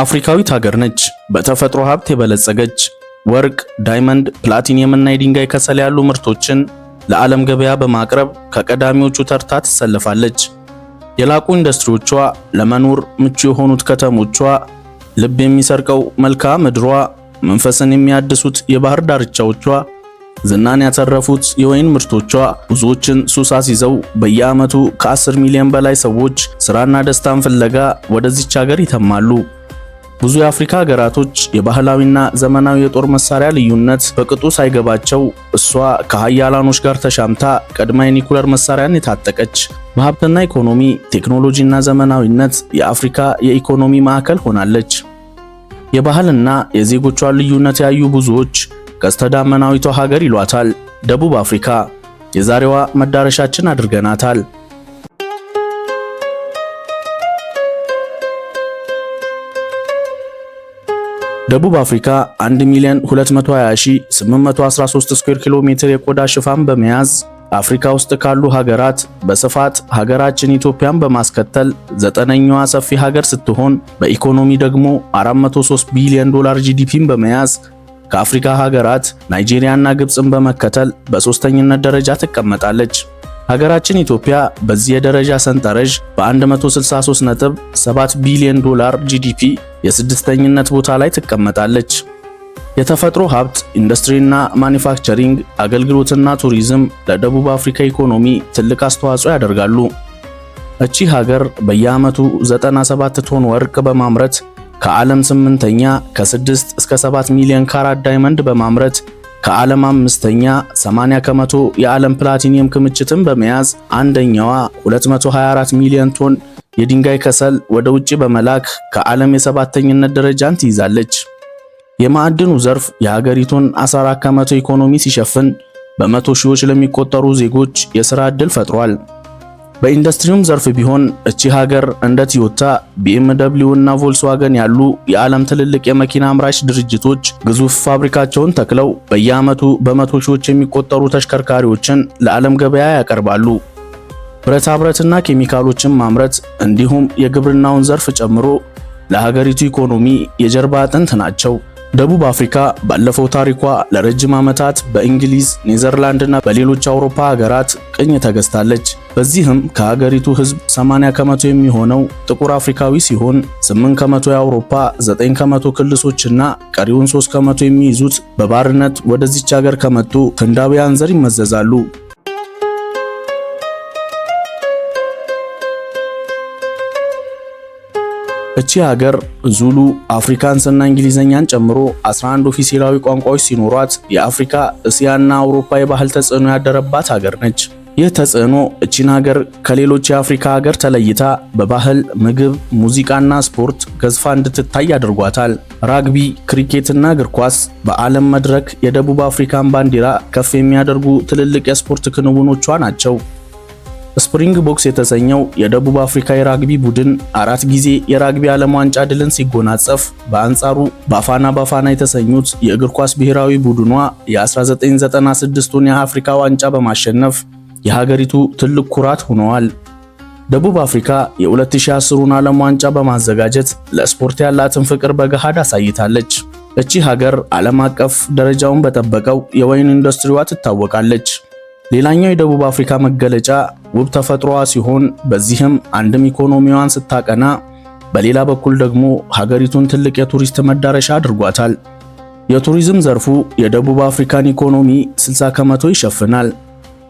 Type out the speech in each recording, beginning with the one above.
አፍሪካዊት ሀገር ነች። በተፈጥሮ ሀብት የበለጸገች፣ ወርቅ፣ ዳይመንድ፣ ፕላቲኒየም እና የድንጋይ ከሰል ያሉ ምርቶችን ለዓለም ገበያ በማቅረብ ከቀዳሚዎቹ ተርታ ትሰለፋለች። የላቁ ኢንዱስትሪዎቿ፣ ለመኖር ምቹ የሆኑት ከተሞቿ፣ ልብ የሚሰርቀው መልክዓ ምድሯ፣ መንፈስን የሚያድሱት የባህር ዳርቻዎቿ፣ ዝናን ያተረፉት የወይን ምርቶቿ ብዙዎችን ሱስ አስይዘው በየዓመቱ ከ10 ሚሊዮን በላይ ሰዎች ስራና ደስታን ፍለጋ ወደዚች ሀገር ይተማሉ። ብዙ የአፍሪካ ሀገራቶች የባህላዊና ዘመናዊ የጦር መሳሪያ ልዩነት በቅጡ ሳይገባቸው እሷ ከሀያላኖች ጋር ተሻምታ ቀድማ የኒኩለር መሳሪያን የታጠቀች፣ በሀብትና ኢኮኖሚ፣ ቴክኖሎጂና ዘመናዊነት የአፍሪካ የኢኮኖሚ ማዕከል ሆናለች። የባህልና የዜጎቿን ልዩነት ያዩ ብዙዎች ቀስተ ዳመናዊቷ ሀገር ይሏታል። ደቡብ አፍሪካ የዛሬዋ መዳረሻችን አድርገናታል። ደቡብ አፍሪካ 1,220,813 ስኩዌር ኪሎ ሜትር የቆዳ ሽፋን በመያዝ አፍሪካ ውስጥ ካሉ ሀገራት በስፋት ሀገራችን ኢትዮጵያን በማስከተል ዘጠነኛዋ ሰፊ ሀገር ስትሆን፣ በኢኮኖሚ ደግሞ 403 ቢሊዮን ዶላር GDP ን በመያዝ ከአፍሪካ ሀገራት ናይጄሪያና ግብፅን በመከተል በሶስተኝነት ደረጃ ትቀመጣለች። ሀገራችን ኢትዮጵያ በዚህ የደረጃ ሰንጠረዥ በ163.7 ቢሊዮን ዶላር GDP የስድስተኝነት ቦታ ላይ ትቀመጣለች። የተፈጥሮ ሀብት፣ ኢንዱስትሪና ማኒፋክቸሪንግ፣ አገልግሎትና ቱሪዝም ለደቡብ አፍሪካ ኢኮኖሚ ትልቅ አስተዋጽኦ ያደርጋሉ። እቺ ሀገር በየዓመቱ 97 ቶን ወርቅ በማምረት ከዓለም ስምንተኛ፣ ከ6 እስከ 7 ሚሊዮን ካራት ዳይመንድ በማምረት ከዓለም አምስተኛ፣ 80% የዓለም ፕላቲኒየም ክምችትን በመያዝ አንደኛዋ፣ 224 ሚሊዮን ቶን የድንጋይ ከሰል ወደ ውጭ በመላክ ከዓለም የሰባተኝነት ደረጃን ትይዛለች። የማዕድኑ ዘርፍ የሀገሪቱን 14% ኢኮኖሚ ሲሸፍን በመቶ ሺዎች ለሚቆጠሩ ዜጎች የሥራ ዕድል ፈጥሯል። በኢንዱስትሪውም ዘርፍ ቢሆን እቺ ሀገር እንደ ቶዮታ፣ ቢኤምደብሊው እና ቮልስዋገን ያሉ የዓለም ትልልቅ የመኪና አምራች ድርጅቶች ግዙፍ ፋብሪካቸውን ተክለው በየዓመቱ በመቶ ሺዎች የሚቆጠሩ ተሽከርካሪዎችን ለዓለም ገበያ ያቀርባሉ። ብረታ ብረትና ኬሚካሎችን ማምረት እንዲሁም የግብርናውን ዘርፍ ጨምሮ ለሀገሪቱ ኢኮኖሚ የጀርባ አጥንት ናቸው። ደቡብ አፍሪካ ባለፈው ታሪኳ ለረጅም ዓመታት በእንግሊዝ፣ ኔዘርላንድና በሌሎች አውሮፓ ሀገራት ቅኝ ተገዝታለች። በዚህም ከሀገሪቱ ሕዝብ 80% የሚሆነው ጥቁር አፍሪካዊ ሲሆን 8% የአውሮፓ፣ 9% ክልሶችና ቀሪውን 3% የሚይዙት በባርነት ወደዚች ሀገር ከመጡ ህንዳውያን ዘር ይመዘዛሉ። እቺ ሀገር ዙሉ፣ አፍሪካንስና እንግሊዘኛን ጨምሮ 11 ኦፊሴላዊ ቋንቋዎች ሲኖሯት የአፍሪካ፣ እስያና አውሮፓ የባህል ተጽዕኖ ያደረባት ሀገር ነች። ይህ ተጽዕኖ እቺን ሀገር ከሌሎች የአፍሪካ ሀገር ተለይታ በባህል፣ ምግብ፣ ሙዚቃና ስፖርት ገዝፋ እንድትታይ አድርጓታል። ራግቢ፣ ክሪኬትና እግር ኳስ በዓለም መድረክ የደቡብ አፍሪካን ባንዲራ ከፍ የሚያደርጉ ትልልቅ የስፖርት ክንውኖቿ ናቸው። ስፕሪንግ ቦክስ የተሰኘው የደቡብ አፍሪካ የራግቢ ቡድን አራት ጊዜ የራግቢ ዓለም ዋንጫ ድልን ሲጎናጸፍ፣ በአንጻሩ ባፋና ባፋና የተሰኙት የእግር ኳስ ብሔራዊ ቡድኗ የ1996ቱን የአፍሪካ ዋንጫ በማሸነፍ የሀገሪቱ ትልቅ ኩራት ሆነዋል። ደቡብ አፍሪካ የ2010ን ዓለም ዋንጫ በማዘጋጀት ለስፖርት ያላትን ፍቅር በገሃድ አሳይታለች። እቺ ሀገር ዓለም አቀፍ ደረጃውን በጠበቀው የወይን ኢንዱስትሪዋ ትታወቃለች። ሌላኛው የደቡብ አፍሪካ መገለጫ ውብ ተፈጥሮዋ ሲሆን በዚህም አንድም ኢኮኖሚዋን ስታቀና፣ በሌላ በኩል ደግሞ ሀገሪቱን ትልቅ የቱሪስት መዳረሻ አድርጓታል። የቱሪዝም ዘርፉ የደቡብ አፍሪካን ኢኮኖሚ 60% ይሸፍናል።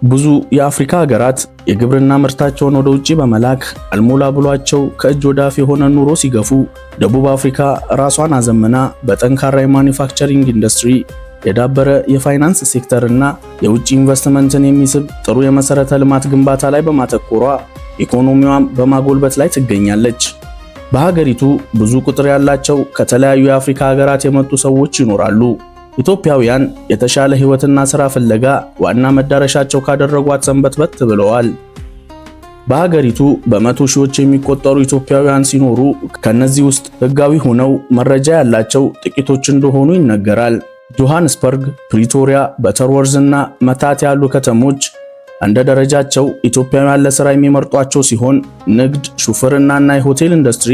ብዙ የአፍሪካ ሀገራት የግብርና ምርታቸውን ወደ ውጭ በመላክ አልሞላ ብሏቸው ከእጅ ወደ አፍ የሆነ ኑሮ ሲገፉ፣ ደቡብ አፍሪካ ራሷን አዘምና በጠንካራ የማኒፋክቸሪንግ ኢንዱስትሪ፣ የዳበረ የፋይናንስ ሴክተር እና የውጭ ኢንቨስትመንትን የሚስብ ጥሩ የመሰረተ ልማት ግንባታ ላይ በማተኮሯ ኢኮኖሚዋን በማጎልበት ላይ ትገኛለች። በሀገሪቱ ብዙ ቁጥር ያላቸው ከተለያዩ የአፍሪካ ሀገራት የመጡ ሰዎች ይኖራሉ። ኢትዮጵያውያን የተሻለ ሕይወትና ሥራ ፍለጋ ዋና መዳረሻቸው ካደረጓት ሰንበትበት ብለዋል። በሀገሪቱ በመቶ ሺዎች የሚቆጠሩ ኢትዮጵያውያን ሲኖሩ ከነዚህ ውስጥ ሕጋዊ ሆነው መረጃ ያላቸው ጥቂቶች እንደሆኑ ይነገራል። ጆሃንስበርግ፣ ፕሪቶሪያ፣ በተርወርዝ እና መታት ያሉ ከተሞች እንደ ደረጃቸው ኢትዮጵያውያን ለሥራ የሚመርጧቸው ሲሆን ንግድ፣ ሹፍርና እና የሆቴል ኢንዱስትሪ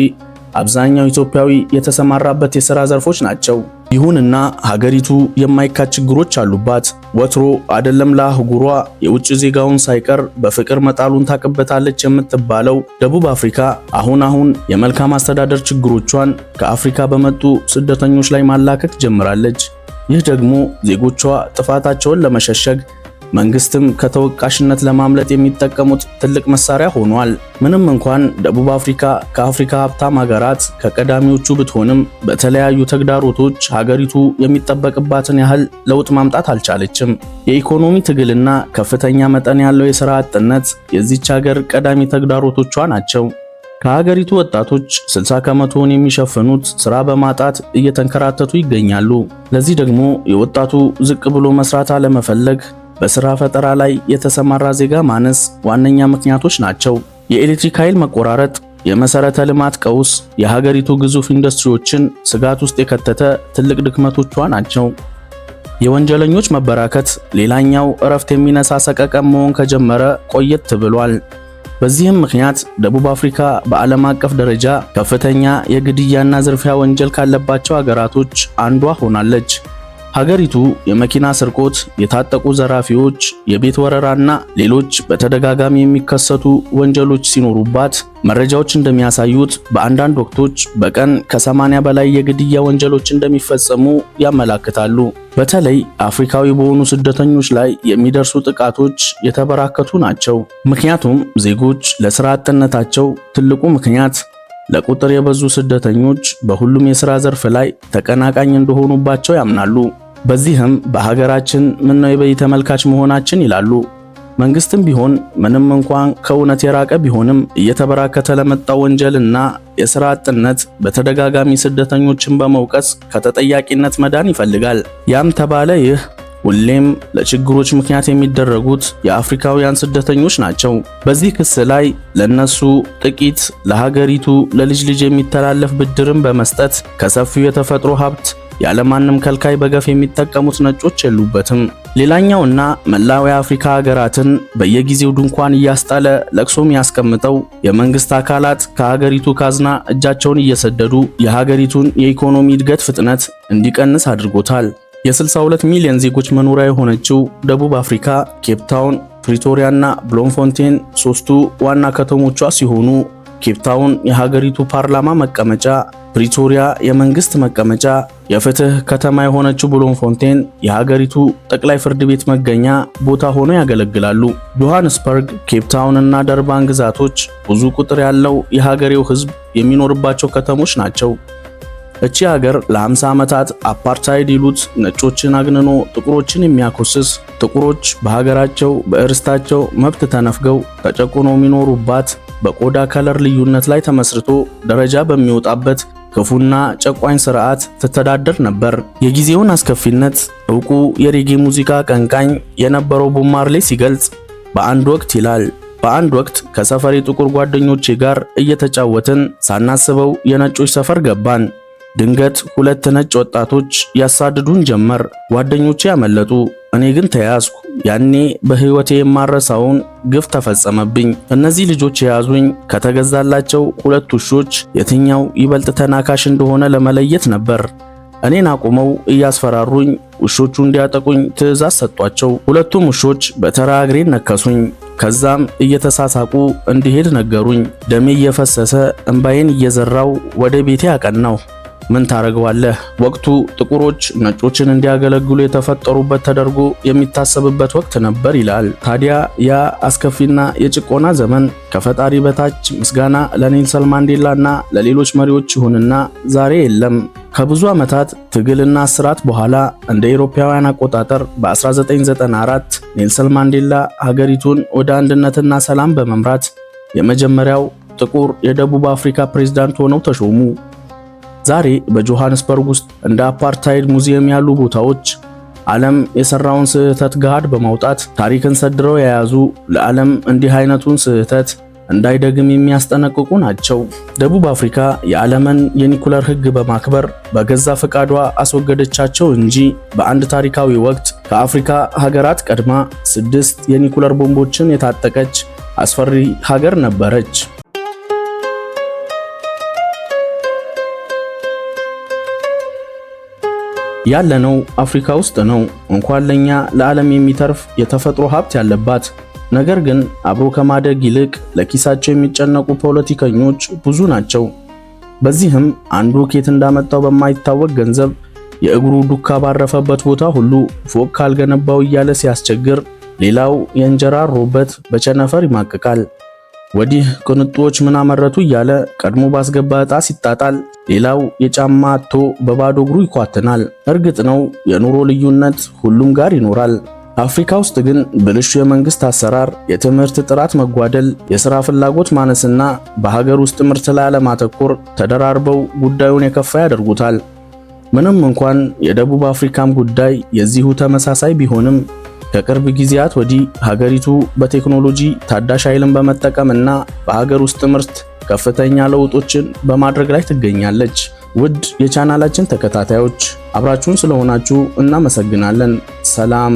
አብዛኛው ኢትዮጵያዊ የተሰማራበት የሥራ ዘርፎች ናቸው። ይሁንና ሀገሪቱ የማይካድ ችግሮች አሉባት። ወትሮ አይደለም ለአህጉሯ የውጭ ዜጋውን ሳይቀር በፍቅር መጣሉን ታቅበታለች የምትባለው ደቡብ አፍሪካ አሁን አሁን የመልካም አስተዳደር ችግሮቿን ከአፍሪካ በመጡ ስደተኞች ላይ ማላከክ ጀምራለች። ይህ ደግሞ ዜጎቿ ጥፋታቸውን ለመሸሸግ መንግስትም ከተወቃሽነት ለማምለጥ የሚጠቀሙት ትልቅ መሳሪያ ሆኗል። ምንም እንኳን ደቡብ አፍሪካ ከአፍሪካ ሀብታም ሀገራት ከቀዳሚዎቹ ብትሆንም በተለያዩ ተግዳሮቶች ሀገሪቱ የሚጠበቅባትን ያህል ለውጥ ማምጣት አልቻለችም። የኢኮኖሚ ትግልና ከፍተኛ መጠን ያለው የሥራ አጥነት የዚች ሀገር ቀዳሚ ተግዳሮቶቿ ናቸው። ከሀገሪቱ ወጣቶች 60% የሚሸፍኑት ስራ በማጣት እየተንከራተቱ ይገኛሉ። ለዚህ ደግሞ የወጣቱ ዝቅ ብሎ መስራት አለመፈለግ፣ በስራ ፈጠራ ላይ የተሰማራ ዜጋ ማነስ ዋነኛ ምክንያቶች ናቸው። የኤሌክትሪክ ኃይል መቆራረጥ፣ የመሰረተ ልማት ቀውስ የሀገሪቱ ግዙፍ ኢንዱስትሪዎችን ስጋት ውስጥ የከተተ ትልቅ ድክመቶቿ ናቸው። የወንጀለኞች መበራከት ሌላኛው እረፍት የሚነሳ ሰቀቀን መሆን ከጀመረ ቆየት ብሏል። በዚህም ምክንያት ደቡብ አፍሪካ በዓለም አቀፍ ደረጃ ከፍተኛ የግድያና ዝርፊያ ወንጀል ካለባቸው ሀገራቶች አንዷ ሆናለች። ሀገሪቱ የመኪና ስርቆት፣ የታጠቁ ዘራፊዎች፣ የቤት ወረራና ሌሎች በተደጋጋሚ የሚከሰቱ ወንጀሎች ሲኖሩባት መረጃዎች እንደሚያሳዩት በአንዳንድ ወቅቶች በቀን ከ80 በላይ የግድያ ወንጀሎች እንደሚፈጸሙ ያመላክታሉ። በተለይ አፍሪካዊ በሆኑ ስደተኞች ላይ የሚደርሱ ጥቃቶች የተበራከቱ ናቸው። ምክንያቱም ዜጎች ለስራ አጥነታቸው ትልቁ ምክንያት ለቁጥር የበዙ ስደተኞች በሁሉም የሥራ ዘርፍ ላይ ተቀናቃኝ እንደሆኑባቸው ያምናሉ። በዚህም በሀገራችን ምነው የበይ ተመልካች መሆናችን ይላሉ። መንግስትም ቢሆን ምንም እንኳን ከእውነት የራቀ ቢሆንም እየተበራከተ ለመጣው ወንጀልና የሥራ አጥነት በተደጋጋሚ ስደተኞችን በመውቀስ ከተጠያቂነት መዳን ይፈልጋል። ያም ተባለ ይህ ሁሌም ለችግሮች ምክንያት የሚደረጉት የአፍሪካውያን ስደተኞች ናቸው። በዚህ ክስ ላይ ለነሱ ጥቂት ለሀገሪቱ ለልጅ ልጅ የሚተላለፍ ብድርን በመስጠት ከሰፊው የተፈጥሮ ሀብት ያለማንም ከልካይ በገፍ የሚጠቀሙት ነጮች የሉበትም። ሌላኛውና መላው የአፍሪካ ሀገራትን በየጊዜው ድንኳን እያስጣለ ለቅሶ የሚያስቀምጠው የመንግስት አካላት ከሀገሪቱ ካዝና እጃቸውን እየሰደዱ የሀገሪቱን የኢኮኖሚ እድገት ፍጥነት እንዲቀንስ አድርጎታል። የ62 ሚሊዮን ዜጎች መኖሪያ የሆነችው ደቡብ አፍሪካ ኬፕታውን፣ ፕሪቶሪያ እና ብሎምፎንቴን ሶስቱ ዋና ከተሞቿ ሲሆኑ ኬፕታውን የሀገሪቱ ፓርላማ መቀመጫ፣ ፕሪቶሪያ የመንግስት መቀመጫ፣ የፍትህ ከተማ የሆነችው ብሎምፎንቴን የሀገሪቱ ጠቅላይ ፍርድ ቤት መገኛ ቦታ ሆኖ ያገለግላሉ። ጆሃንስበርግ፣ ኬፕታውን እና ደርባን ግዛቶች ብዙ ቁጥር ያለው የሀገሬው ህዝብ የሚኖርባቸው ከተሞች ናቸው። እቺ ሀገር ለ50 ዓመታት አፓርታይድ ይሉት ነጮችን አግንኖ ጥቁሮችን የሚያኮስስ ጥቁሮች በሀገራቸው በእርስታቸው መብት ተነፍገው ተጨቁኖ የሚኖሩባት በቆዳ color ልዩነት ላይ ተመስርቶ ደረጃ በሚወጣበት ክፉና ጨቋኝ ስርዓት ትተዳደር ነበር። የጊዜውን አስከፊነት እውቁ የሬጌ ሙዚቃ አቀንቃኝ የነበረው ቦብ ማርሌ ሲገልጽ በአንድ ወቅት ይላል፣ በአንድ ወቅት ከሰፈሬ ጥቁር ጓደኞቼ ጋር እየተጫወትን ሳናስበው የነጮች ሰፈር ገባን። ድንገት ሁለት ነጭ ወጣቶች ያሳድዱን ጀመር። ጓደኞቼ ያመለጡ፣ እኔ ግን ተያዝኩ። ያኔ በሕይወቴ የማረሳውን ግፍ ተፈጸመብኝ። እነዚህ ልጆች የያዙኝ ከተገዛላቸው ሁለት ውሾች የትኛው ይበልጥ ተናካሽ እንደሆነ ለመለየት ነበር። እኔን አቁመው እያስፈራሩኝ ውሾቹ እንዲያጠቁኝ ትዕዛዝ ሰጧቸው። ሁለቱም ውሾች በተራ እግሬን ነከሱኝ። ከዛም እየተሳሳቁ እንዲሄድ ነገሩኝ። ደሜ እየፈሰሰ እንባዬን እየዘራው ወደ ቤቴ አቀናሁ። ምን ታደርገዋለህ? ወቅቱ ጥቁሮች ነጮችን እንዲያገለግሉ የተፈጠሩበት ተደርጎ የሚታሰብበት ወቅት ነበር ይላል። ታዲያ ያ አስከፊና የጭቆና ዘመን ከፈጣሪ በታች ምስጋና ለኔልሰን ማንዴላና ለሌሎች መሪዎች ይሁንና ዛሬ የለም። ከብዙ ዓመታት ትግልና እስራት በኋላ እንደ አውሮፓውያን አቆጣጠር በ1994 ኔልሰን ማንዴላ ሀገሪቱን ወደ አንድነትና ሰላም በመምራት የመጀመሪያው ጥቁር የደቡብ አፍሪካ ፕሬዝዳንት ሆነው ተሾሙ። ዛሬ በጆሃንስበርግ ውስጥ እንደ አፓርታይድ ሙዚየም ያሉ ቦታዎች ዓለም የሰራውን ስህተት ገሃድ በማውጣት ታሪክን ሰድረው የያዙ ለዓለም እንዲህ አይነቱን ስህተት እንዳይደግም የሚያስጠነቅቁ ናቸው። ደቡብ አፍሪካ የዓለምን የኒኩለር ሕግ በማክበር በገዛ ፈቃዷ አስወገደቻቸው እንጂ በአንድ ታሪካዊ ወቅት ከአፍሪካ ሀገራት ቀድማ 6 የኒኩለር ቦምቦችን የታጠቀች አስፈሪ ሀገር ነበረች። ያለነው አፍሪካ ውስጥ ነው። እንኳን ለኛ ለዓለም የሚተርፍ የተፈጥሮ ሀብት ያለባት፣ ነገር ግን አብሮ ከማደግ ይልቅ ለኪሳቸው የሚጨነቁ ፖለቲከኞች ብዙ ናቸው። በዚህም አንዱ ኬት እንዳመጣው በማይታወቅ ገንዘብ የእግሩ ዱካ ባረፈበት ቦታ ሁሉ ፎቅ ካልገነባው እያለ ሲያስቸግር፣ ሌላው የእንጀራ አሮበት በቸነፈር ይማቅቃል። ወዲህ ቅንጡዎች ምን አመረቱ እያለ ቀድሞ ባስገባ ዕጣ ሲጣጣል፣ ሌላው የጫማ አጥቶ በባዶ እግሩ ይኳትናል። እርግጥ ነው የኑሮ ልዩነት ሁሉም ጋር ይኖራል። አፍሪካ ውስጥ ግን ብልሹ የመንግስት አሰራር፣ የትምህርት ጥራት መጓደል፣ የሥራ ፍላጎት ማነስና በሀገር ውስጥ ምርት ላይ አለማተኮር ተደራርበው ጉዳዩን የከፋ ያደርጉታል። ምንም እንኳን የደቡብ አፍሪካም ጉዳይ የዚሁ ተመሳሳይ ቢሆንም፣ ከቅርብ ጊዜያት ወዲህ ሀገሪቱ በቴክኖሎጂ፣ ታዳሽ ኃይልን በመጠቀም እና በሀገር ውስጥ ምርት ከፍተኛ ለውጦችን በማድረግ ላይ ትገኛለች። ውድ የቻናላችን ተከታታዮች፣ አብራችሁን ስለሆናችሁ እናመሰግናለን። ሰላም።